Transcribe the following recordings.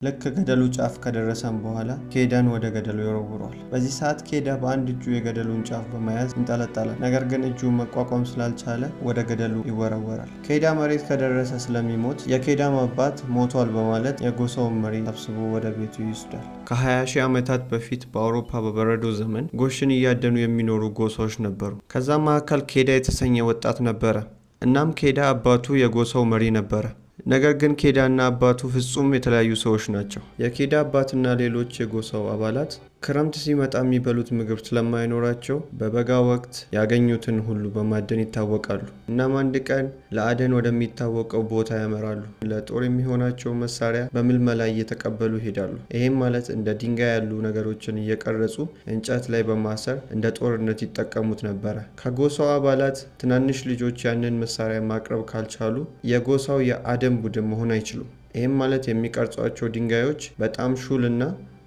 ልክ ከገደሉ ጫፍ ከደረሰም በኋላ ኬዳን ወደ ገደሉ ይወረውረዋል። በዚህ ሰዓት ኬዳ በአንድ እጁ የገደሉን ጫፍ በመያዝ ይንጠለጠላል። ነገር ግን እጁ መቋቋም ስላልቻለ ወደ ገደሉ ይወረወራል። ኬዳ መሬት ከደረሰ ስለሚሞት የኬዳም አባት ሞቷል በማለት የጎሳውን መሪ ሰብስቦ ወደ ቤቱ ይወስዳል። ከ20 ሺህ ዓመታት በፊት በአውሮፓ በበረዶ ዘመን ጎሽን እያደኑ የሚኖሩ ጎሳዎች ነበሩ። ከዛም መካከል ኬዳ የተሰኘ ወጣት ነበረ። እናም ኬዳ አባቱ የጎሳው መሪ ነበረ። ነገር ግን ኬዳና አባቱ ፍጹም የተለያዩ ሰዎች ናቸው። የኬዳ አባትና ሌሎች የጎሳው አባላት ክረምት ሲመጣ የሚበሉት ምግብ ስለማይኖራቸው በበጋ ወቅት ያገኙትን ሁሉ በማደን ይታወቃሉ። እናም አንድ ቀን ለአደን ወደሚታወቀው ቦታ ያመራሉ። ለጦር የሚሆናቸው መሳሪያ በምልመላ እየተቀበሉ ይሄዳሉ። ይህም ማለት እንደ ድንጋይ ያሉ ነገሮችን እየቀረጹ እንጨት ላይ በማሰር እንደ ጦርነት ይጠቀሙት ነበረ። ከጎሳው አባላት ትናንሽ ልጆች ያንን መሳሪያ ማቅረብ ካልቻሉ የጎሳው የአደን ቡድን መሆን አይችሉም። ይህም ማለት የሚቀርጿቸው ድንጋዮች በጣም ሹልና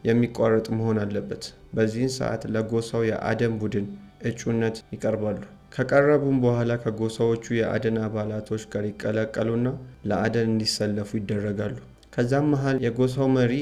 የሚቋረጥ መሆን አለበት። በዚህን ሰዓት ለጎሳው የአደን ቡድን እጩነት ይቀርባሉ። ከቀረቡም በኋላ ከጎሳዎቹ የአደን አባላቶች ጋር ይቀላቀሉና ለአደን እንዲሰለፉ ይደረጋሉ። ከዛም መሃል የጎሳው መሪ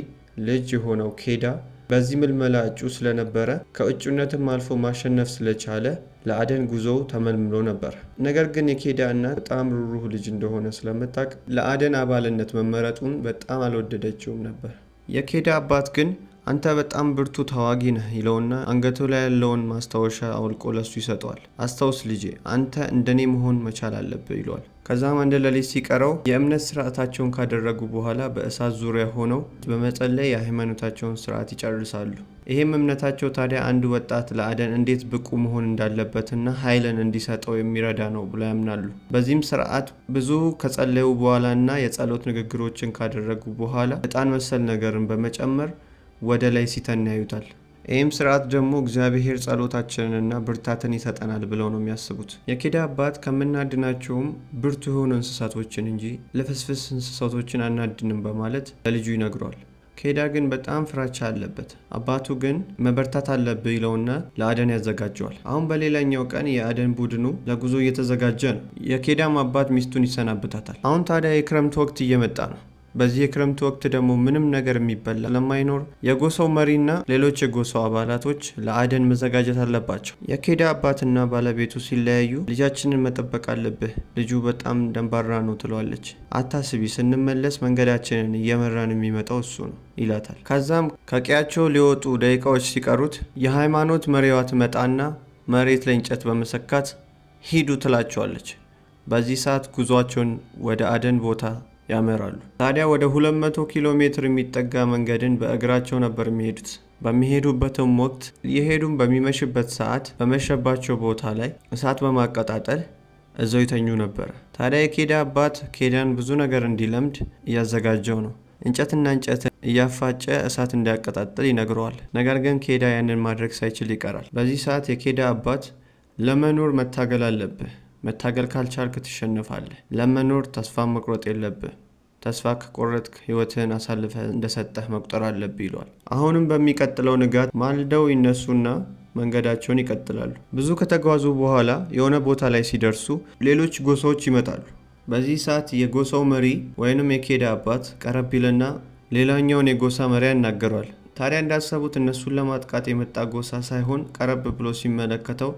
ልጅ የሆነው ኬዳ በዚህ ምልመላ እጩ ስለነበረ ከእጩነትም አልፎ ማሸነፍ ስለቻለ ለአደን ጉዞው ተመልምሎ ነበር። ነገር ግን የኬዳ እናት በጣም ሩሩህ ልጅ እንደሆነ ስለምታውቅ ለአደን አባልነት መመረጡን በጣም አልወደደችውም ነበር። የኬዳ አባት ግን አንተ በጣም ብርቱ ተዋጊ ነህ ይለውና አንገቱ ላይ ያለውን ማስታወሻ አውልቆ ለሱ ይሰጠዋል። አስታውስ ልጄ፣ አንተ እንደኔ መሆን መቻል አለብህ ይለዋል። ከዛም አንድ ሌሊት ሲቀረው የእምነት ስርዓታቸውን ካደረጉ በኋላ በእሳት ዙሪያ ሆነው በመጸለይ የሃይማኖታቸውን ስርዓት ይጨርሳሉ። ይህም እምነታቸው ታዲያ አንድ ወጣት ለአደን እንዴት ብቁ መሆን እንዳለበትና ኃይልን እንዲሰጠው የሚረዳ ነው ብለው ያምናሉ። በዚህም ስርዓት ብዙ ከጸለዩ በኋላና የጸሎት ንግግሮችን ካደረጉ በኋላ ዕጣን መሰል ነገርን በመጨመር ወደ ላይ ሲተን ያዩታል። ይህም ስርዓት ደግሞ እግዚአብሔር ጸሎታችንንና ብርታትን ይሰጠናል ብለው ነው የሚያስቡት። የኬዳ አባት ከምናድናቸውም ብርቱ የሆኑ እንስሳቶችን እንጂ ልፍስፍስ እንስሳቶችን አናድንም በማለት ለልጁ ይነግረዋል። ኬዳ ግን በጣም ፍራቻ አለበት። አባቱ ግን መበርታት አለብህ ይለውና ለአደን ያዘጋጀዋል። አሁን በሌላኛው ቀን የአደን ቡድኑ ለጉዞ እየተዘጋጀ ነው። የኬዳም አባት ሚስቱን ይሰናብታታል። አሁን ታዲያ የክረምት ወቅት እየመጣ ነው። በዚህ የክረምት ወቅት ደግሞ ምንም ነገር የሚበላ ለማይኖር የጎሳው መሪና ሌሎች የጎሳው አባላቶች ለአደን መዘጋጀት አለባቸው። የኬዳ አባትና ባለቤቱ ሲለያዩ ልጃችንን መጠበቅ አለብህ፣ ልጁ በጣም ደንባራ ነው ትለዋለች። አታስቢ፣ ስንመለስ መንገዳችንን እየመራን የሚመጣው እሱ ነው ይላታል። ከዛም ከቀያቸው ሊወጡ ደቂቃዎች ሲቀሩት የሃይማኖት መሪዋ ትመጣና መሬት ላይ እንጨት በመሰካት ሂዱ ትላቸዋለች። በዚህ ሰዓት ጉዟቸውን ወደ አደን ቦታ ያመራሉ። ታዲያ ወደ 200 ኪሎ ሜትር የሚጠጋ መንገድን በእግራቸው ነበር የሚሄዱት። በሚሄዱበትም ወቅት የሄዱም በሚመሽበት ሰዓት በመሸባቸው ቦታ ላይ እሳት በማቀጣጠል እዛው ይተኙ ነበር። ታዲያ የኬዳ አባት ኬዳን ብዙ ነገር እንዲለምድ እያዘጋጀው ነው። እንጨትና እንጨት እያፋጨ እሳት እንዲያቀጣጥል ይነግረዋል። ነገር ግን ኬዳ ያንን ማድረግ ሳይችል ይቀራል። በዚህ ሰዓት የኬዳ አባት ለመኖር መታገል አለብህ፣ መታገል ካልቻልክ ትሸነፋለህ። ለመኖር ተስፋ መቁረጥ የለብህ። ተስፋ ከቆረጥክ ሕይወትህን አሳልፈህ እንደሰጠህ መቁጠር አለብህ ይለዋል። አሁንም በሚቀጥለው ንጋት ማልደው ይነሱና መንገዳቸውን ይቀጥላሉ። ብዙ ከተጓዙ በኋላ የሆነ ቦታ ላይ ሲደርሱ ሌሎች ጎሳዎች ይመጣሉ። በዚህ ሰዓት የጎሳው መሪ ወይንም የኬዳ አባት ቀረብ ይልና ሌላኛውን የጎሳ መሪ ያናገሯል። ታዲያ እንዳሰቡት እነሱን ለማጥቃት የመጣ ጎሳ ሳይሆን ቀረብ ብሎ ሲመለከተው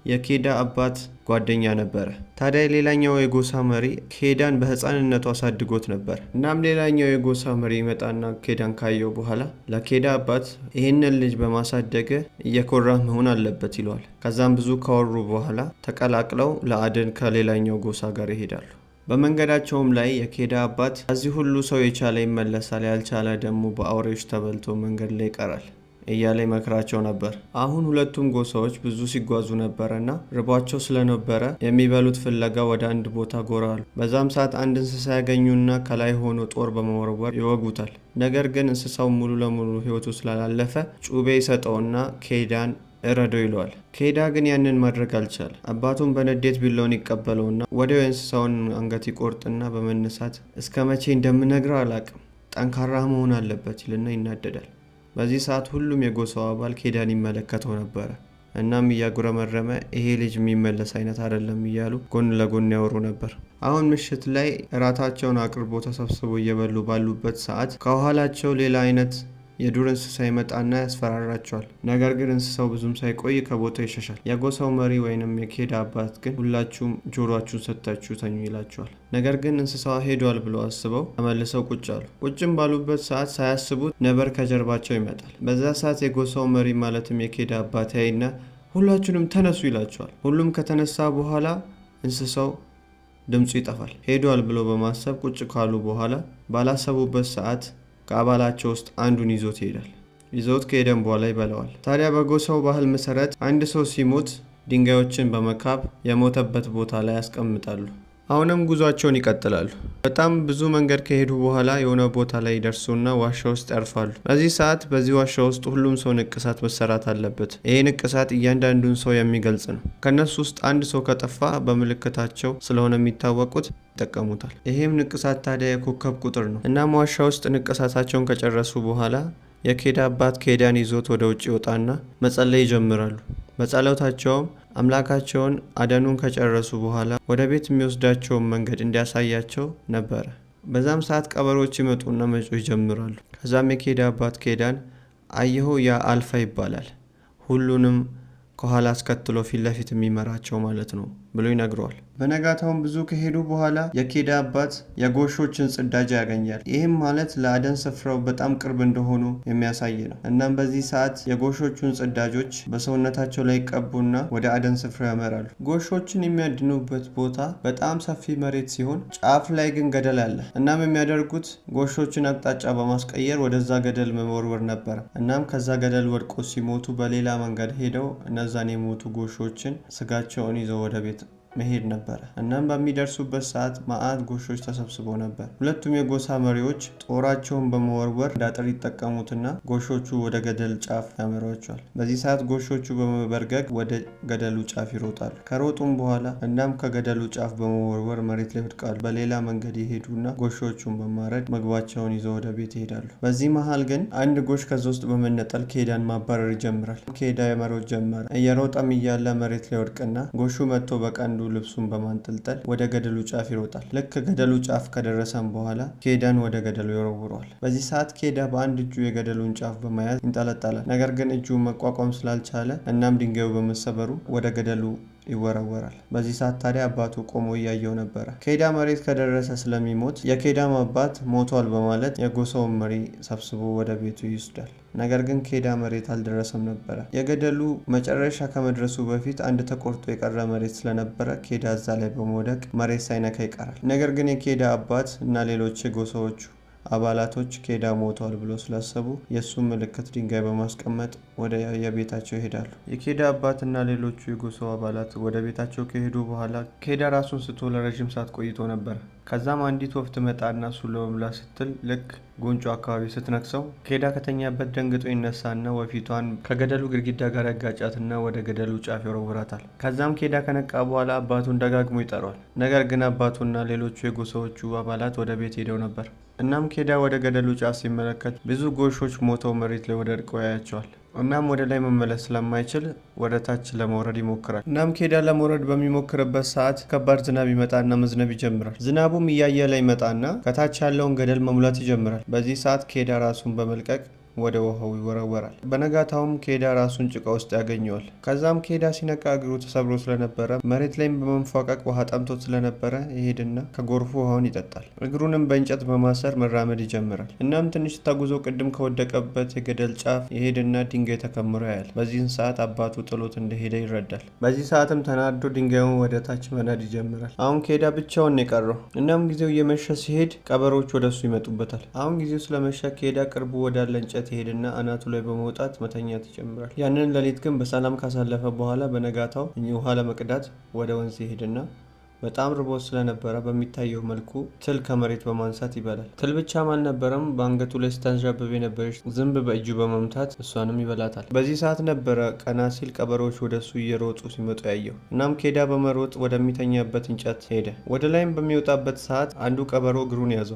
የኬዳ አባት ጓደኛ ነበረ። ታዲያ ሌላኛው የጎሳ መሪ ኬዳን በሕፃንነቱ አሳድጎት ነበር። እናም ሌላኛው የጎሳ መሪ ይመጣና ኬዳን ካየው በኋላ ለኬዳ አባት ይህንን ልጅ በማሳደግ እየኮራህ መሆን አለበት ይለዋል። ከዛም ብዙ ካወሩ በኋላ ተቀላቅለው ለአደን ከሌላኛው ጎሳ ጋር ይሄዳሉ። በመንገዳቸውም ላይ የኬዳ አባት ከዚህ ሁሉ ሰው የቻለ ይመለሳል፣ ያልቻለ ደግሞ በአውሬዎች ተበልቶ መንገድ ላይ ይቀራል እያለ ይመክራቸው ነበር። አሁን ሁለቱም ጎሳዎች ብዙ ሲጓዙ ነበረና ርቧቸው ስለነበረ የሚበሉት ፍለጋ ወደ አንድ ቦታ ጎራ አሉ። በዛም ሰዓት አንድ እንስሳ ያገኙና ከላይ ሆኖ ጦር በመወርወር ይወጉታል። ነገር ግን እንስሳው ሙሉ ለሙሉ ሕይወቱ ስላላለፈ ጩቤ ይሰጠውና ኬዳን እረደው ይለዋል። ኬዳ ግን ያንን ማድረግ አልቻለ። አባቱን በንዴት ቢላውን ይቀበለውና ወዲያው የእንስሳውን አንገት ይቆርጥና በመነሳት እስከ መቼ እንደምነግረው አላቅም፣ ጠንካራ መሆን አለበት ይልና ይናደዳል። በዚህ ሰዓት ሁሉም የጎሳው አባል ኬዳን ይመለከተው ነበረ። እናም እያጉረመረመ ይሄ ልጅ የሚመለስ አይነት አይደለም እያሉ ጎን ለጎን ያወሩ ነበር። አሁን ምሽት ላይ እራታቸውን አቅርቦ ተሰብስበው እየበሉ ባሉበት ሰዓት ከኋላቸው ሌላ አይነት የዱር እንስሳ ይመጣና ያስፈራራቸዋል። ነገር ግን እንስሳው ብዙም ሳይቆይ ከቦታው ይሸሻል። የጎሳው መሪ ወይንም የኬዳ አባት ግን ሁላችሁም ጆሮአችሁን ሰጥታችሁ ተኙ ይላቸዋል። ነገር ግን እንስሳዋ ሄዷል ብለው አስበው ተመልሰው ቁጭ አሉ። ቁጭም ባሉበት ሰዓት ሳያስቡት ነበር ከጀርባቸው ይመጣል። በዛ ሰዓት የጎሳው መሪ ማለትም የኬዳ አባት ያይና ሁላችሁንም ተነሱ ይላቸዋል። ሁሉም ከተነሳ በኋላ እንስሳው ድምፁ ይጠፋል። ሄዷል ብሎ በማሰብ ቁጭ ካሉ በኋላ ባላሰቡበት ሰዓት ከአባላቸው ውስጥ አንዱን ይዞት ይሄዳል። ይዘውት ከሄደም በኋላ ይበላዋል። ታዲያ በጎሳው ባህል መሰረት አንድ ሰው ሲሞት ድንጋዮችን በመካብ የሞተበት ቦታ ላይ ያስቀምጣሉ። አሁንም ጉዟቸውን ይቀጥላሉ። በጣም ብዙ መንገድ ከሄዱ በኋላ የሆነ ቦታ ላይ ይደርሱና ዋሻ ውስጥ ያርፋሉ። በዚህ ሰዓት በዚህ ዋሻ ውስጥ ሁሉም ሰው ንቅሳት መሰራት አለበት። ይሄ ንቅሳት እያንዳንዱን ሰው የሚገልጽ ነው። ከእነሱ ውስጥ አንድ ሰው ከጠፋ በምልክታቸው ስለሆነ የሚታወቁት ይጠቀሙታል። ይሄም ንቅሳት ታዲያ የኮከብ ቁጥር ነው። እናም ዋሻ ውስጥ ንቅሳታቸውን ከጨረሱ በኋላ የኬዳ አባት ኬዳን ይዞት ወደ ውጭ ይወጣና መጸለይ ይጀምራሉ። በጸሎታቸውም አምላካቸውን አደኑን ከጨረሱ በኋላ ወደ ቤት የሚወስዳቸውን መንገድ እንዲያሳያቸው ነበረ። በዛም ሰዓት ቀበሮች ይመጡና መጮህ ይጀምራሉ። ከዛም የኬዳ አባት ኬዳን አየኸው፣ ያ አልፋ ይባላል፣ ሁሉንም ከኋላ አስከትሎ ፊት ለፊት የሚመራቸው ማለት ነው ብሎ ይነግረዋል። በነጋታውም ብዙ ከሄዱ በኋላ የኬዳ አባት የጎሾችን ጽዳጃ ያገኛል። ይህም ማለት ለአደን ስፍራው በጣም ቅርብ እንደሆኑ የሚያሳይ ነው። እናም በዚህ ሰዓት የጎሾቹን ጽዳጆች በሰውነታቸው ላይ ቀቡና ወደ አደን ስፍራው ያመራሉ። ጎሾችን የሚያድኑበት ቦታ በጣም ሰፊ መሬት ሲሆን ጫፍ ላይ ግን ገደል አለ። እናም የሚያደርጉት ጎሾችን አቅጣጫ በማስቀየር ወደዛ ገደል መወርወር ነበረ። እናም ከዛ ገደል ወድቆ ሲሞቱ በሌላ መንገድ ሄደው እነዛን የሞቱ ጎሾችን ስጋቸውን ይዘው ወደ ቤት መሄድ ነበረ። እናም በሚደርሱበት ሰዓት መዓት ጎሾች ተሰብስበው ነበር። ሁለቱም የጎሳ መሪዎች ጦራቸውን በመወርወር እንዳጥር ይጠቀሙትና ጎሾቹ ወደ ገደል ጫፍ ያመሯቸዋል። በዚህ ሰዓት ጎሾቹ በመበርገግ ወደ ገደሉ ጫፍ ይሮጣሉ። ከሮጡም በኋላ እናም ከገደሉ ጫፍ በመወርወር መሬት ላይ ይወድቃሉ። በሌላ መንገድ ይሄዱና ጎሾቹን በማረድ ምግባቸውን ይዘው ወደ ቤት ይሄዳሉ። በዚህ መሃል ግን አንድ ጎሽ ከዛ ውስጥ በመነጠል ኬዳን ማባረር ይጀምራል። ኬዳ መሮጥ ጀመረ። እየሮጠም እያለ መሬት ላይ ወድቅና ጎሹ መጥቶ በቀንዱ ልብሱን በማንጠልጠል ወደ ገደሉ ጫፍ ይሮጣል። ልክ ገደሉ ጫፍ ከደረሰም በኋላ ኬዳን ወደ ገደሉ ይወረውረዋል። በዚህ ሰዓት ኬዳ በአንድ እጁ የገደሉን ጫፍ በመያዝ ይንጠለጠላል። ነገር ግን እጁ መቋቋም ስላልቻለ እናም ድንጋዩ በመሰበሩ ወደ ገደሉ ይወረወራል። በዚህ ሰዓት ታዲያ አባቱ ቆሞ እያየው ነበረ። ኬዳ መሬት ከደረሰ ስለሚሞት የኬዳም አባት ሞቷል በማለት የጎሳውን መሪ ሰብስቦ ወደ ቤቱ ይወስዳል። ነገር ግን ኬዳ መሬት አልደረሰም ነበረ። የገደሉ መጨረሻ ከመድረሱ በፊት አንድ ተቆርጦ የቀረ መሬት ስለነበረ ኬዳ እዛ ላይ በመውደቅ መሬት ሳይነካ ይቀራል። ነገር ግን የኬዳ አባት እና ሌሎች የጎሳዎቹ አባላቶች ኬዳ ሞቷል ብሎ ስላሰቡ የእሱን ምልክት ድንጋይ በማስቀመጥ ወደ የቤታቸው ይሄዳሉ። የኬዳ አባት እና ሌሎቹ የጎሳው አባላት ወደ ቤታቸው ከሄዱ በኋላ ኬዳ ራሱን ስቶ ለረዥም ሰዓት ቆይቶ ነበር። ከዛም አንዲት ወፍ ትመጣና እሱን ለመብላት ስትል ልክ ጉንጩ አካባቢ ስትነክሰው ኬዳ ከተኛበት ደንግጦ ይነሳና ወፊቷን ከገደሉ ግድግዳ ጋር ያጋጫትና ወደ ገደሉ ጫፍ ይወረውራታል። ከዛም ኬዳ ከነቃ በኋላ አባቱን ደጋግሞ ይጠራዋል። ነገር ግን አባቱና ሌሎቹ የጎሳዎቹ አባላት ወደ ቤት ሄደው ነበር። እናም ኬዳ ወደ ገደሉ ጫፍ ሲመለከት ብዙ ጎሾች ሞተው መሬት ላይ ወድቀው ያያቸዋል። እናም ወደ ላይ መመለስ ስለማይችል ወደ ታች ለመውረድ ይሞክራል። እናም ኬዳ ለመውረድ በሚሞክርበት ሰዓት ከባድ ዝናብ ይመጣና መዝነብ ይጀምራል። ዝናቡም እያየለ ይመጣና ከታች ያለውን ገደል መሙላት ይጀምራል። በዚህ ሰዓት ኬዳ ራሱን በመልቀቅ ወደ ውሃው ይወረወራል። በነጋታውም ኬዳ ራሱን ጭቃ ውስጥ ያገኘዋል። ከዛም ኬዳ ሲነቃ እግሩ ተሰብሮ ስለነበረ መሬት ላይም በመንፏቀቅ ውሃ ጠምቶት ስለነበረ ይሄድና ከጎርፉ ውሃውን ይጠጣል። እግሩንም በእንጨት በማሰር መራመድ ይጀምራል። እናም ትንሽ ተጉዞ ቅድም ከወደቀበት የገደል ጫፍ ይሄድና ድንጋይ ተከምሮ ያያል። በዚህን ሰዓት አባቱ ጥሎት እንደሄደ ይረዳል። በዚህ ሰዓትም ተናዶ ድንጋዩን ወደ ታች መናድ ይጀምራል። አሁን ኬዳ ብቻውን የቀረው። እናም ጊዜው እየመሸ ሲሄድ ቀበሮች ወደ እሱ ይመጡበታል። አሁን ጊዜው ስለመሸ ኬዳ ቅርቡ ወዳለ እንጨት ይሄድና አናቱ ላይ በመውጣት መተኛት ይጀምራል። ያንን ሌሊት ግን በሰላም ካሳለፈ በኋላ በነጋታው ውሃ ለመቅዳት ወደ ወንዝ ይሄድና በጣም ርቦት ስለነበረ በሚታየው መልኩ ትል ከመሬት በማንሳት ይበላል። ትል ብቻም አልነበረም፣ በአንገቱ ላይ ስታንዣብብ የነበረች ዝንብ በእጁ በመምታት እሷንም ይበላታል። በዚህ ሰዓት ነበረ ቀና ሲል ቀበሮዎች ወደ እሱ እየሮጡ ሲመጡ ያየው። እናም ኬዳ በመሮጥ ወደሚተኛበት እንጨት ሄደ። ወደ ላይም በሚወጣበት ሰዓት አንዱ ቀበሮ እግሩን ያዘው።